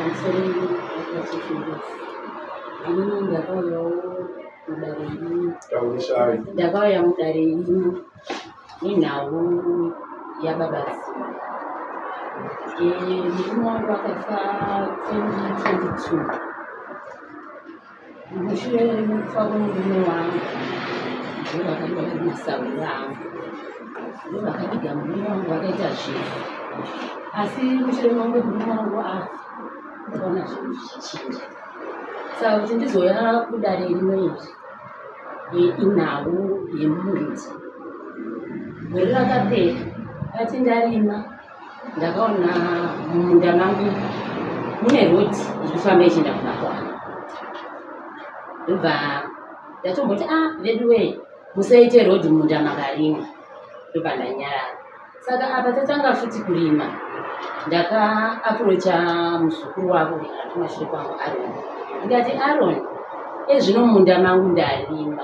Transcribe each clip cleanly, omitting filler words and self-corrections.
Pamusoro pachifundisi. Inini ndakauyawo mudare rino. Taurisai. Ndakauya mudare rino nenhau yababa Dziva. Murume wangu akafa 2022. Mushure mekufa kwemurume wangu ndovakanga vari masahwira angu, ndovakaviga murume wangu vakaita zvese, asi mushure mangu murume wangu afa ndakaona zvinhu zvichinja. Saka kuti ndizouya kudare rino iri inhau yemunda. Gore rakapera ndati ndarima ndakaona mumunda mangu mune road iri kufamba ichienda kumba kwangu, ndobva ndatomboti a ah, veduwee musaite road mumunda makarimwa, ndobva ndanyarara. Saka apa tatanga futi kurima, ndakaaprocha muzukuru wavo ari kumashure kwangu Aron, ndikati Aron, ezvino mumunda mangu ndarima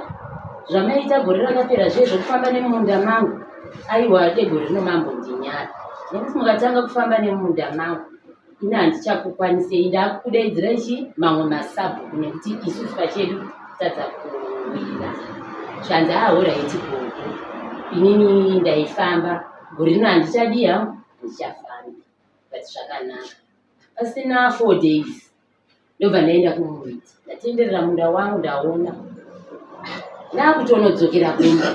zvamaita gore rakapera zviye zvekufamba nemumunda mangu Aiwa degore rino mambondinyara nekuti mukatanga kufamba nemunda mangu ini handichakukwanisei, ndakudaidzirai chi mamwe masabhuku nekuti isusu pachedu tadza kuwira. Zvanzi ahoraiti gogo, inini ndaifamba gore rino handichadii hangu, handichafambi but zvakanaka. Pasina 4 days ndobva ndaenda kumunda, ndatenderera munda wangu ndaona ndakutonodzokera kumba,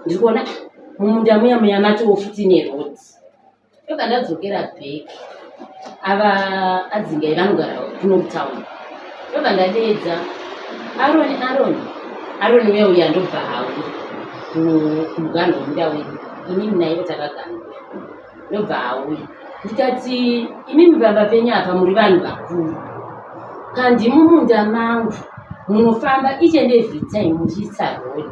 ndiri kuona mumunda muya muya matoo futi neroad. Ndobva ndadzokera back, ava adzingai vanogara kuno kutown. Ndobva ndadeedza Aroni, Aroni, Aroni uya uya, ndobva auya kumuganho wemunda wedu, inini naivo takaganhura, ndobva auya. Ndikati imimi pamba penyu apa muri vanhu vakuru, kandi mumunda mangu munofamba each and every time muchiisa road,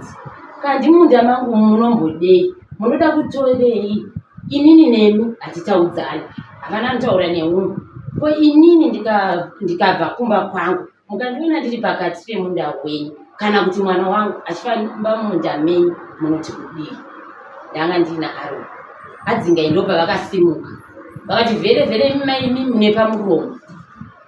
kandi mumunda mangu munombodei, munoda kutorei? Inini nemi hatitaudzani, hapana anotaura neumwe. Ko inini ndikabva kumba kwangu mukandiona ndiri pakati pemunda wenyu kana kuti mwana wangu achifamba mumunda menyu munoti kudii? Ndanga ndiina Aroni adzingai, ndopavakasimuka vakati vhere vhere maimi mune pamuromo.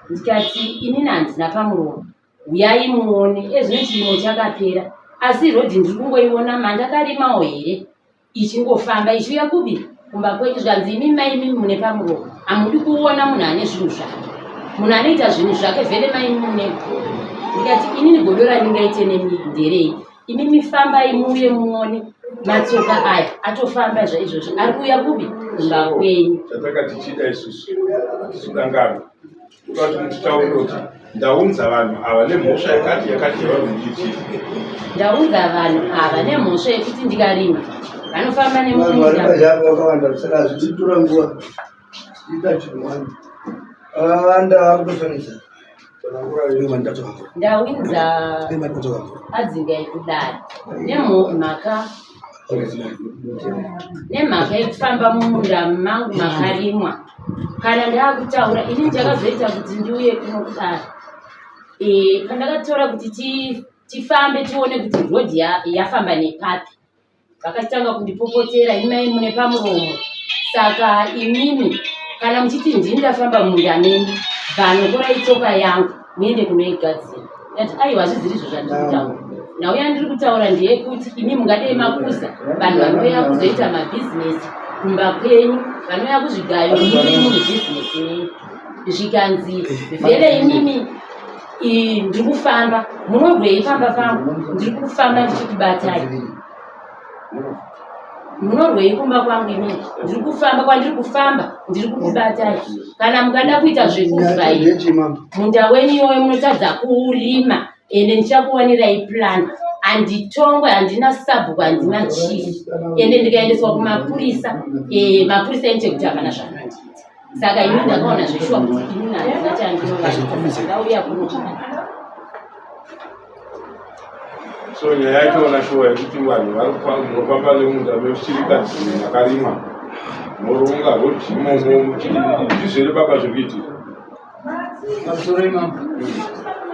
Ndikati inini handina pamuromo, huyai muone. Ezvino chirimo chakapera asi rodhi ndiri kungoiona mandakarimawo here ichingofamba ichiuya kubi kumba kwenyu. Zvikanzi imi mai imi mune pamuromo, hamudi kuona munhu ane zvinhu zvake, munhu anoita zvinhu zvake vhele mai imi mune godo. Ndikati inini godo randingaite nemi nderei? Imimi fambai muuye muone matsoka aya atofamba zvaizvozvo ari kuuya kubi kumba kwenyu. Chatanga tichida isusu hatisi kudangana, toda kuti mutitaurire kuti ndaunza vanhu ava nemhosva yakati yakati yavanondiitira. Ndaunza vanhu ava nemhosva yekuti ndikarima vanofamba Vanhu vari nemumunda. pachavo vakawanda, saka hazvichitora nguva ita chinhu wani vakawanda vakutofanisa. Ndawinza adzingai kudare nemhaka yekufamba mumunda mangu makarimwa. Kana ndakutaura ini chakazoita kuti ndiuye kuno kudare, pandakatora kuti tifambe tione kuti road yafamba nepapi, vakachitanga kundipopotera, imi mai mune pamuromo, saka imimi kana muchiti ndini ndafamba mumunda menyu, bvanokorai tsoka yangu muende kunoigadzira. Ndati aiwa, hazviziri izvo zvandiri kutaura. Nhau yandiri kutaura ndeyekuti imi mungadei makuza vanhu vanouya kuzoita mabhizinesi kumba kwenyu, vanouya kuzvigayo, muri munhu bhizinesi menyu. Zvikanzi vhele imimi ndiri kufamba, munorwei pamba pangu? Ndiri kufamba ndichikubatai, munorwei kumba kwangu imini? Ndiri kufamba, kwandiri kufamba ndiri kukubatai. Kana mukada kuita zvekuvhaira munda wenyu iwoyo munotadza kuurima, ende ndichakuwanirai plan. Handitongwe, handina sabhuku, handina chief, ende ndikaendeswa kumapurisa, mapurisa enichekuti hapana zvaanondiita. Saka ini ndakaona zveshuwa kuti ini handina chandinovaita, ndauya kuno. So nyaya yachoona shuwa yekuti vanhu vari munofamba nemunda memuchirikadzi makarimwa, moronga rodhi imomo, ndizvo here baba zviri kuitika? Pamusoro imambo,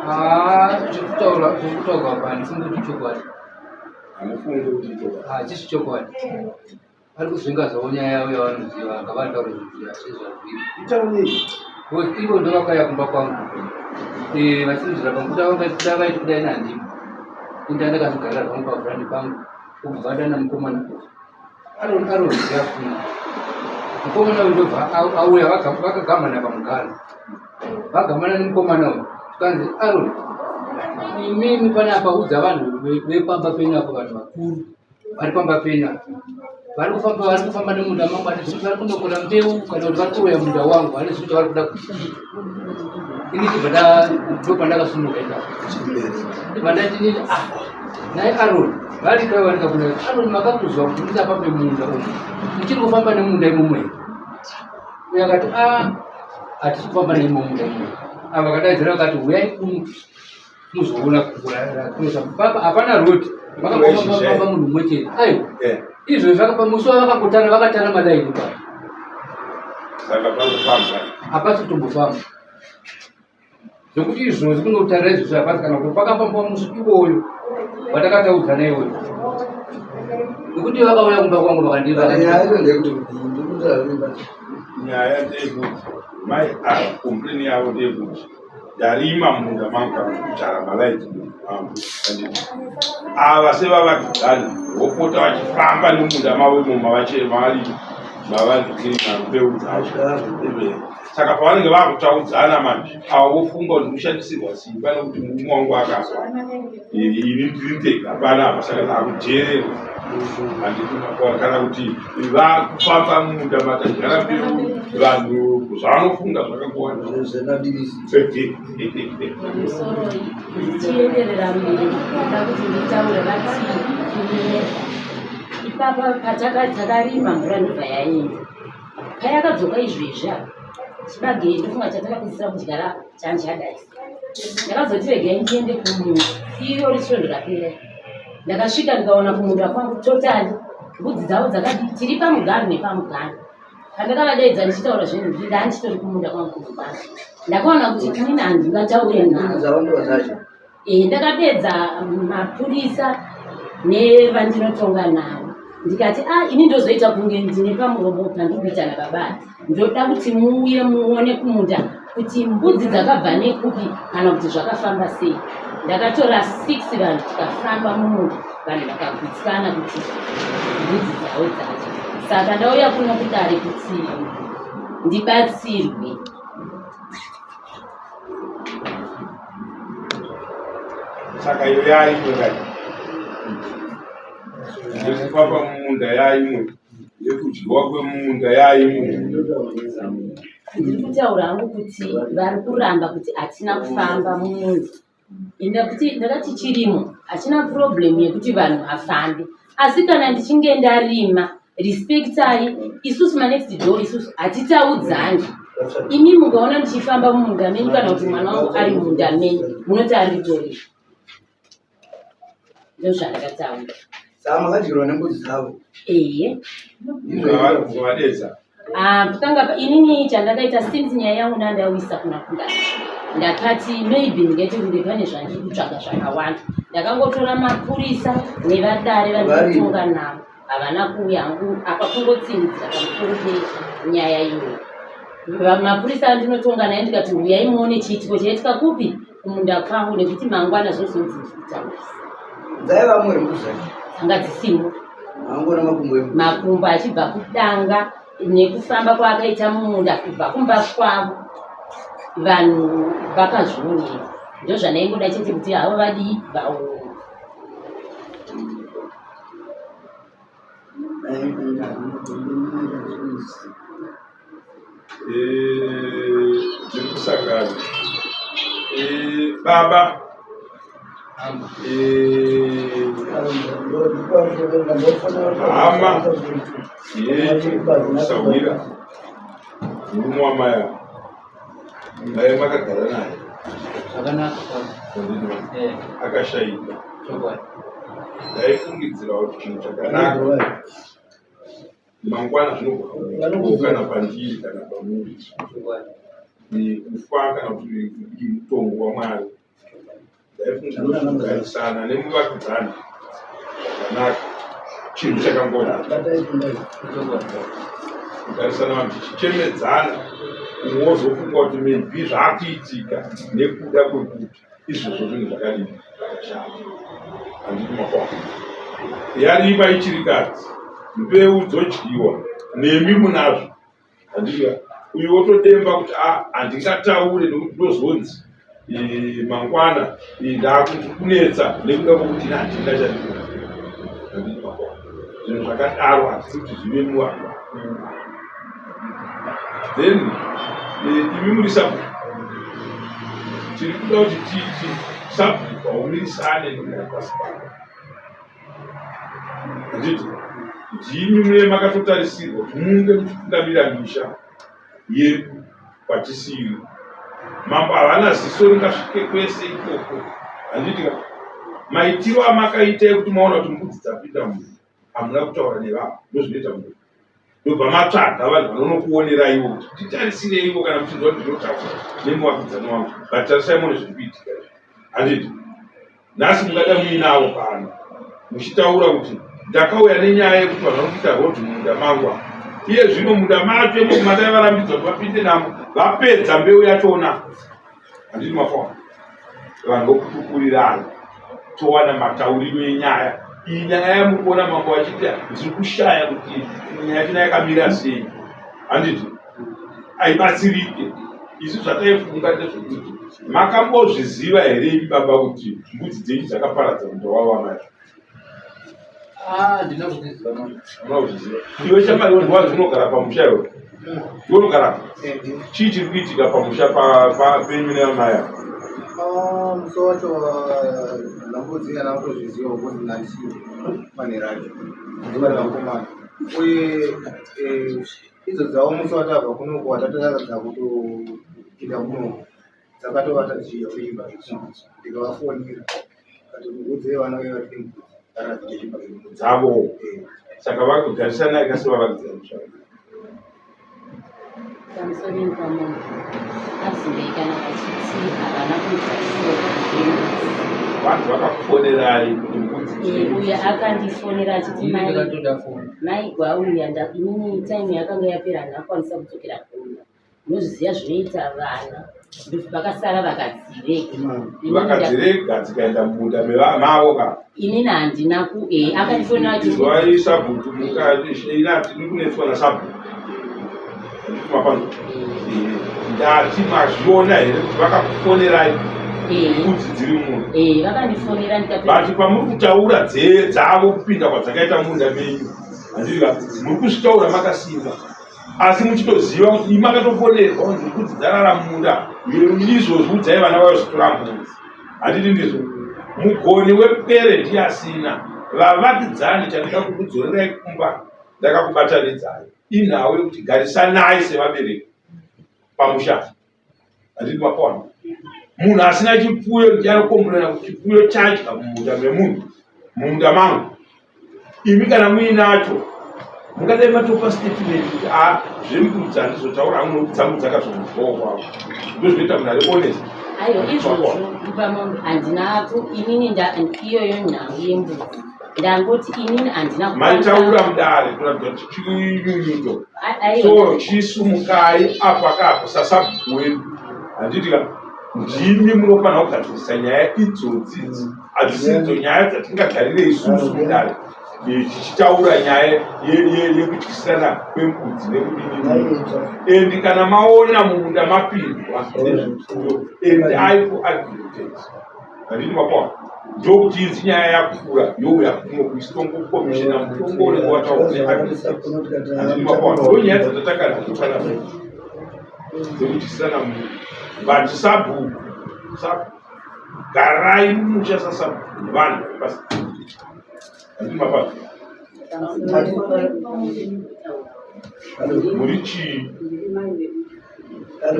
haa, zvekutaura zvekutaurwa apa handifungi kuti chokwadi. Hamufungi kuti ichokwadi? Hachisi chokwadi. Vari kuzvinga zvavo nyaya yavo yavanoziva, ngavataure zvinhu zvazviri. Because ivo ndovakauya kumba kwangu vachinzira pangu kuti vakaiti kudai nandimo inda ndakazogarira zvangu pavhurandi pangu kubva ndana mukomana aroziva kuno mukomana uyu ndobva auya vakagamana pamugaro vagamana nemukomana uyu tikanzi Aron imimi panapa udza vanhu vepamba penyu apo vanhu vakuru vari pamba penyu apa vari kufamba vari kufamba nemunda mangu handizivi kuti vari kundokora mbeu kana kuti vari kuroya munda wangu handizivi kuti vari kuda kuti ini chibva ndopandakasunuka ipapo ndibva ndati nini ah naye Aroni varika varika kuna Aroni makakuzwa kuti ndisafambe munda umu muchiri kufamba nemunda imomo here uyo akati a ah, hatisi kufamba nemunda imomo ava vakadaidzira vakati huyai kuno muzoona kuesa papa hapana road vakangofamba munhu mumwe chete aiwa eh. izvo zvakapa musi wavakangotara vakatara madaini pa saka pakufamba hapasi kutombofamba zvekuti izvozvi kunotarira izvozvo hapasi kana kuti pakafambwa musi iwoyo watakataudzana iwoyo nekuti vakauya kumba kwangu vakandinyaya ndeyekuti mai ava kompleni yavo ndeyekuti ndarima munda mangu kana kudyara malaiti munda mangu anditi ava sevavakidzani vopota vachifamba nemunda mavo imo mavari mavarima mbeu dzacho saka pavanenge vakutaudzana manje ava vofunga kuti kushandisirwa simba nekuti murume wangu akafa ini ndiri ndega panapa saka ndakudhererwa handiti makona kana kuti vakufamba mumunda matadyara mbeu vanhu zvavanofunga zvakakuwanda Pamusoroi ndichienderera mberi ndoda kuti nditaure vati ipapa patakarima mvura ndobva yaenda payakadzoka izvezvi apa chibage ndofunga chatakapedzisira kudyara chanjadai ndakazoti regai ndiende kumunda iro risvondo rapera ndakasvika ndikaona kumunda kwangu totally mbudzi dzavo dzakadi tiri pamuganhu nepamuganhu pandakavadeedza ndichitaura zvinhu izvi ndaa ndichitori kumunda kwangu kumubasa ndakaona kuti inini handingataure navo eh, ndakadeedza mapurisa nevandinotonga navo ndikati a ah, ini ndozoita kunge ndine pamuromo pandiri kuita nababa ndoda kuti muuye muone kumunda kuti mbudzi dzakabva nekupi kana kuti zvakafamba sei ndakatora six vanhu tikafamba mumunda vanhu vakagutsikana kuti mbudzi dzavo dzacho saka ndauya kuno kudare kuti ndibatsirwe saka iyo yaimwe kai yekufamba mumunda yaimwe yekudyiwa kwemumunda yaimwe ndiri kutaura hangu kuti vari kuramba kuti hatina kufamba mumunda Ndakuti ndakati chirimo hachina problem yekuti vanhu vafambe asi kana ndichinge ndarima respectai isusu manext door isusu hatitaudzani imi mukaona ndichifamba mumunda menyu kana kuti mwana wangu ari mumunda menyu munoti aritorei ndozvandakataura Saka makadyirwa nembudzi dzavo. Ehe. Vadedza. Ah, kutanga inini chandakaita since nyaya yangu ndandauisa kuna kunda ndakati maybe ndingaite kunge pane zvandiri kutsvaga zvakawanda ndakangotora mapurisa nevadare vandikutonga navo havana kuuya hangu apa kungotsindidzira pamusoro penyaya iyoyo mapurisa andinotonga naye ndikati huyai muone chiitiko chaitika kupi kumunda kwangu nekuti mangwana zvozonzi ndikutaurisa dzaiva mwe mbuzi dzanga dzisimo angona makumbo makumbo achibva kudanga nekufamba kwaakaita mumunda kubva kumba kwavo vanhu vakazvionera ndozvandaingoda chete kuti havo vadii vaone Eh, tiri kusangana eh, baba eh, hama yedu kusahwira murume wamai ava dai makagara naye zvakanaka akashaika ndaifungidzira kuti chinhu chakanaka mangwana zvinogona kana pandiri kana pamuri kufa kana kuti kudii mutongo wamwari ndaifunga kugarisana nemuvakidzani zvakanaka chinhu chakangoda. Kugarisana vanhu tichichemedzana, umwe wozofunga kuti maybe zvaakuitika nekuda kwekuti izvozvo zvinhu zvakadii zvakashata. Handiti makwaa yarima ichirikadzi, mbeu dzodyiwa nemi munazvo. Handika uyu wotodemba kuti ah, handingataure nekuti ndozonzi eh, mangwana eh, ndakunetsa nekuda kwekuti ini handinga chandinoita. Zvinhu zvakadaro hatisi kuti zvive muvanhu vakuru. Then eh, imi muri sabhuku, tiri kuda kuti titi sabhuku haumirisane nemunhu ari pasi pako. Handiti ndimi mune makatotarisirwa kuti munge muchitungamira misha yedu kwatisiri. Mambo havana ziso ringasvike kwese ikoko. Handiti ka maitiro amakaita ekuti maona kuti mbudzi dzapinda munhu hamuna kutaura nevanhu ndozvinoita munhu ndobva matsvaga vanhu vanonokuoneraiwo kuti nditarisireiwo kana muchinzwa kuti ndinotaura nemuvakidzani wangu but tarisai muone zviri kuitika izvi handiti Nhasi mungada muinawo pano muchitaura kuti ndakauya nenyaya yekuti vanhu vari kuita road mumunda mangu apa. Iye zvino munda macho imomo mandaivarambidza kuti vapinde namo vapedza mbeu yachona. Handiti mafaona vanhu vokutukurirai towana matauriro enyaya iyi. Nyaya yamuri kuona mambo vachiti ndiri kushaya kuti nyaya yachona yakamira sei, handiti haibatsirike. Isu zvataifunga ndezvekuti Makambozviziva here imi baba kuti mbudzi dzenyu dzakaparadza munda wavo amai? Ah, ndina kuzviziva mama. Hamuna kuzviziva. Iwe shamwari iwe ndiwanzi unogara pamusha iwe. Iwe unogara. Chii chiri kuitika pamusha penyu neamai ava? Ah, musi wacho ndambudzi kana kutozviziva because ndandisiyo manheru acho ndibari vakomana uye eh, Idzo dzavo musi watabva kunoku watataradza kutopinda kunoku dzakatovata dzichiuya kuimba ndikavafonera kati mukudzei vana vaiva tiri dzavo saka vakugarisana kasi vavakidzani zvakanaka. Pamusoro pamunhu azivei kana vachiti havana kuita shoko yembudzi. Vanhu vakakufonerai kuti mbudzi Uye akandifonera achiti Ini mai ndakatoda foni. Mai Gwauya inini time yakanga yapera handina kukwanisa kudzokera kumba. Munozviziva zvinoita vana vakasara vakadzirega. Vakadzirega dzikaenda mumunda mavo ka. Inini handina ku eh akandifonera achiti Izwai sabhuku muka ina tiri kunetswa nasabhuku. Mapanzo. Ndati mazviona here kuti vakakufonerai mbudzi dziri munda. Eh vakandifonera ndikati But pamuri kutaura dzavo kupinda kwadzakaita munda menyu handiti ka muri kuzvitaura makasimba asi muchitoziva kuti imi makatofonerwa kunzi mbudzi dzarara mumunda izvozvi udzai vana vayo zvitora mbudzi handiti ndizvo mugoni wepwere ndiye asina vavakidzani chandida kukudzorerai kumba ndakakubatanidzai inhau yekuti garisanai sevabereki pamusha handiti mapona munhu asina chipfuyo ndiye anokomburana kuti chipfuyo chadya mumunda memunhu mumunda mangu imi kana muinacho mungadai matopa statement kuti a zvembudzi handizotaura hangu nokuti dzangu dzakazonzwawo kwavo ndozvinoita munhu ari honest. Aiwa izvozvo ipamambo handina ku inini iyoyo nhau yembudzi ndangoti inini handina maitaura mudare kuratidza kuti chinyunyuto so chisumukai apo akapo sasabhuku wedu handiti ka ndimi munofanira kugadzirisa nyaya idzodzi idzi hadzisidzo nyaya dzatingagarire isusu mudare tichitaura nyaya yekutyisana kwembudzi nekudini and kana maona mumunda mapindwa nezvipfuyo endai kuagritex handiti mapawa ndokuti inzi nyaya yakukura youya kuno kuistongokomishina mutongo unenge wataurwa neagritex handiti mapawa ndo nyaya dzatatakana kupanapa dzekutyisana munhu but sabhuku sabhuku garai mumusha sasabhuku nevanhu vari pasi handiti mapawa muri chii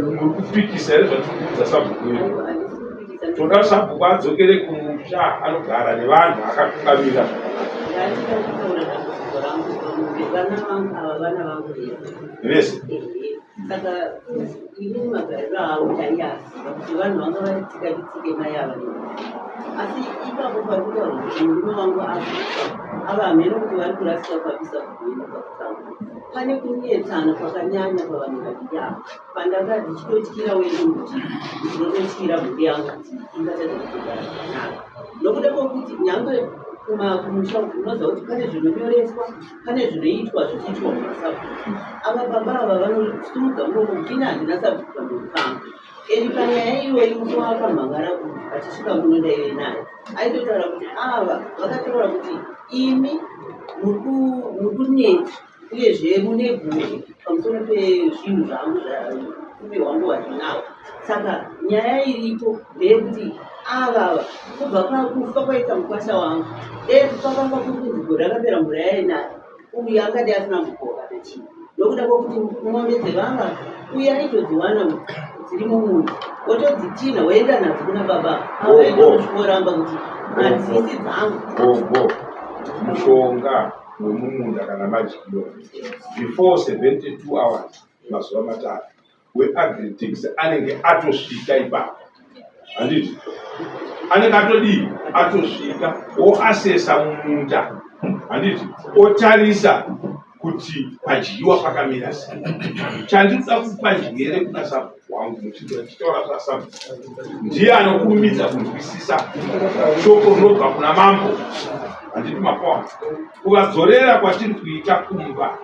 muri kupikisa here zvatiri kuudza sabhuku wedu toda sabhuku adzokere kumusha anogara nevanhu akatungamira zvakanaka vese. Saka inini magariro avo ndaiaziva kuti vanhu vanga vari tsika nditsike mai ava asi ipapo pari kutaurwa kuti murume wangu afa ava hameno kuti vari kurasika kwabisa kuenda pakutanga pane kunetsana kwakanyanya pavanhu vaviri ava pandanga ndichitotyira wendo kuti ndinototyira mhuri yangu kuti ingatadza kuzogara zvakanaka nokuda kwokuti nyangwe kumusha unoziva kuti pane zvinonyoreswa pane zvinoitwa zvichiitwa mumasabhuku ava baba ava vanosimudza muromo kuti ini handina sabhuku pamberi pangu and panyaya iyoyi musi wakamhangara achisvika kuno ndaive naye aitotaura kuti ava vakataura kuti imi muri kunetsa uyezve mune godo pamusoro pezvinhu zvangu zvaupfumi hwangu hwandinawo saka nyaya iripo ndeyekuti avava kubva pakufa kwaita mukwasha wangu dei kwakanga kuri kunzi gore rakapera mvura yainaya uyu angadi asina mukoka kana chii nokuda kwokuti mombe dzevava uyu aitodziwana dziri mumunda wotodzitinha woenda nadzo kuna baba ava aitosvikoramba kuti hadzisi dzangu. Gogo mushonga wemumunda kana madyiwa before 72 hours mazuva matatu weagritex anenge atosvika ipapo handiti anenge atodii atosvika oasesa mumunda handiti otarisa kuti padyiwa pakamira sei chandinoda kupa njere kuna sabhuku wangu muchitaura zvasabhuku ndiye anokurumidza kunzwisisa shoko rinobva kuna mambo handiti mapawa kuvadzorera kwatiri kuita kumba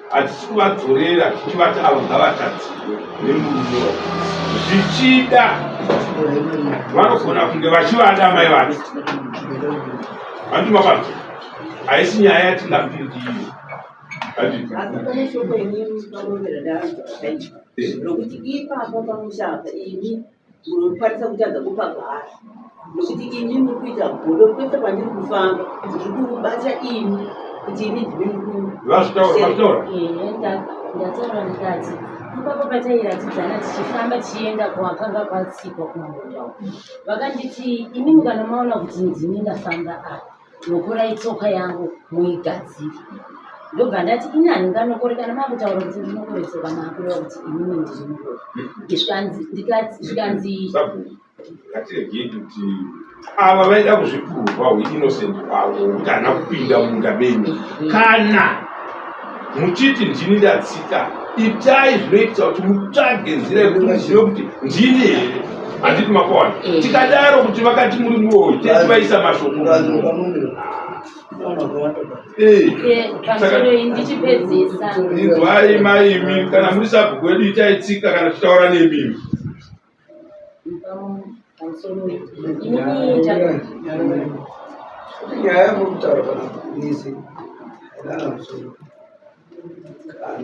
hatisi kuvadzorera tichivati avo ngavatadzirwe nemurume zvichida vanogona kunge vachivada mai vacho handiti mapanzwa haisi nyaya yatingapindire asi pane shoko inini pamuromo randaanzwa zvakaipa rokuti ipapo pamusha apa ini munokwanisa kutadza kupagara nokuti imi muri kuita godo kwese kwandiri kufamba ndiri kubata imi kuti imi ndimi muri ndataura ndikati ipapo patairatidzana tichifamba tichienda kwakanga kwatsikwa kumunda vakanditi imimi kana maona kuti ndini ndafamba apa nokorai tsoka yangu muigadzire ndobva ndati ini handinganokore kana makutaura kuti ndinokore tsoka makureva kuti inini ndiri muroi zvikanzi ngatiregei kuti ava vaida kuzvipurwa huinnocent hwavo kuti hana kupinda munda menyu kana muchiti ndini ndatsika itai zvinoitisa kuti mutsvage nzira yekuti muzive kuti ndini here handiti makawana eh. tikadaro kuti vakati muri muroyi tetivaisa mashoko eh. Eh, ndichipedzisa inzwai maimi kana muri sabhuku wedu itai tsika kana tichitaura nemimi Nyaya yamuri kutaura panapa yese haina musoro.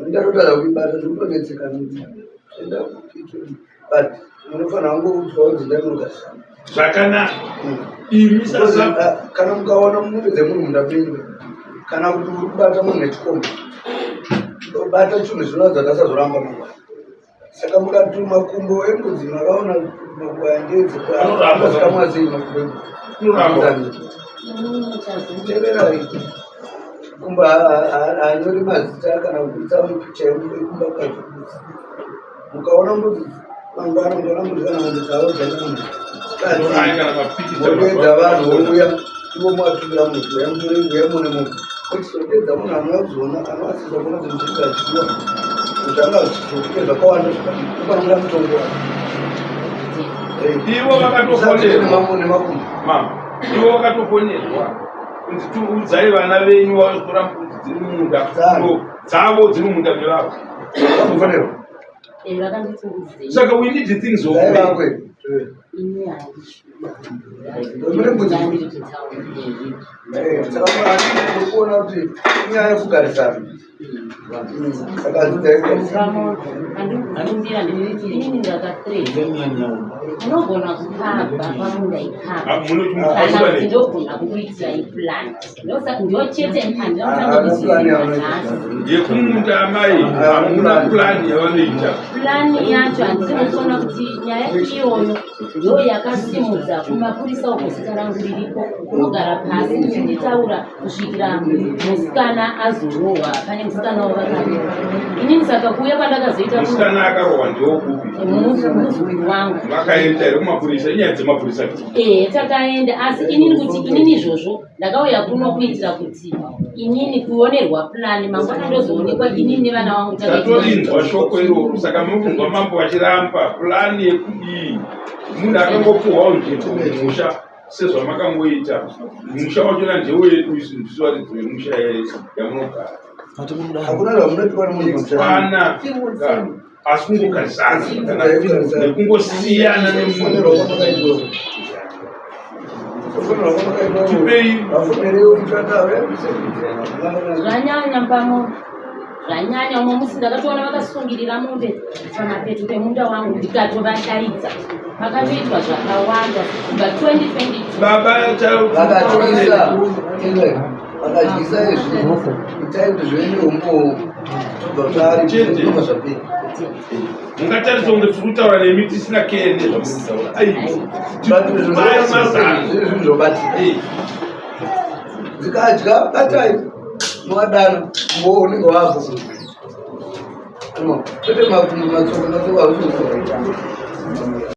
Ndatotaura kuibata ndikutonetseka enda but munofanira kungoudzwa kunzi ndai munogarisana zvakanaka imi sasa kana mukaona mombe dzemunhu munda menyu kana kuti uri kubata munhu nechikomba bata chinhu chinoratidza kuti asazoramba mangwana Saka mukati makumbo embudzi makaona makumbo aya ndeedzekuzikamwa sei makumbo embudzi? Teererai. Kumbo haanyori mazita kana kuburitsa picha yekumba kwacho mbudzi. Mukaona mbudzi mangwana mukaona mbudzi kana mombe dzavo dzaenda modeedza vanhu vouya ivo movatumira munhu uya mutore uya mune munhu ochizodeedza munhu anouya kuzoona anoasisa kuona kuti zviri zvadyiwa kuti anga zvichizokute zvakawanda zvakadii mutongo ivo vakatofonerwa mama ivo vakatofonerwa kunzi tiudzai vana venyu vazotora mbudzi dziri mumunda dzavo dziri mumunda mevavo vakafonerwa Eh, vakanditsungudzei saka we need things of Dai ini Mune mbudzi. handiri kutaura Eh, saka muri kuona kuti inyaya yekugarisana. Saka handidzai andikukumbira inini ndakatrena unogona kupabva pamunda ipapa kana kuti ndogona kukuitirai plan ndo chete handina kutanga Plan kuzviziva nhasi yekumunda amai hamuna plan yavanoita plani yacho handisi mukuona kuti nyaya iyoyo ndo yakasimudza kumapurisa uko zita rangu ririko unogara pasi muchinditaura kusvikira musikana azorohwa pane musikana vakarova. Inini saka kuuya kwandakazoita Musikana akarohwa ndewokupi? Muzukuru wangu. Makaenda here kumapurisa? Inyaya dzemapurisa. Ehe, takaenda, asi inini kuti inini izvozvo ndakauya kuno kuitira kuti inini kuonerwa plani mangwana ndozoonekwa inini nevana vangu. Tatorinzwa shoko iroro, saka mukunzwa mambo vachiramba plani yekudii? Munhu akangopuhwawo nzvimbo mumusha sezvamakangoita, musha wachona ndewedu isu, ndisu varidzi vemusha yamunogara. Hakuna zvamunoitwa nemunhu. Pana asi kungogarisana nekungosiyana nemunhu. Tipei. Zvanyanya pamo, zvanyanya. Umwe musi ndakatoona vakasungirira mombe pamapeto pemunda wangu, ndikatovadaidza. Pakatoitwa zvakawanda kubva 2022. Baba. Vakatoisa vakadyisa izvi, itai kuti zvive neumbowo, tobva taari Chete. tobva zvapera. Mungatarisa kunge tiri kutaura nemi tisina kee nezvamuri kutaura. Ai, mazano. Zviri zvinhu zvobatika. Dzikadya batai, mwadana mbowo unenge wabva, kwete makumbo matsoko matsoko hausi.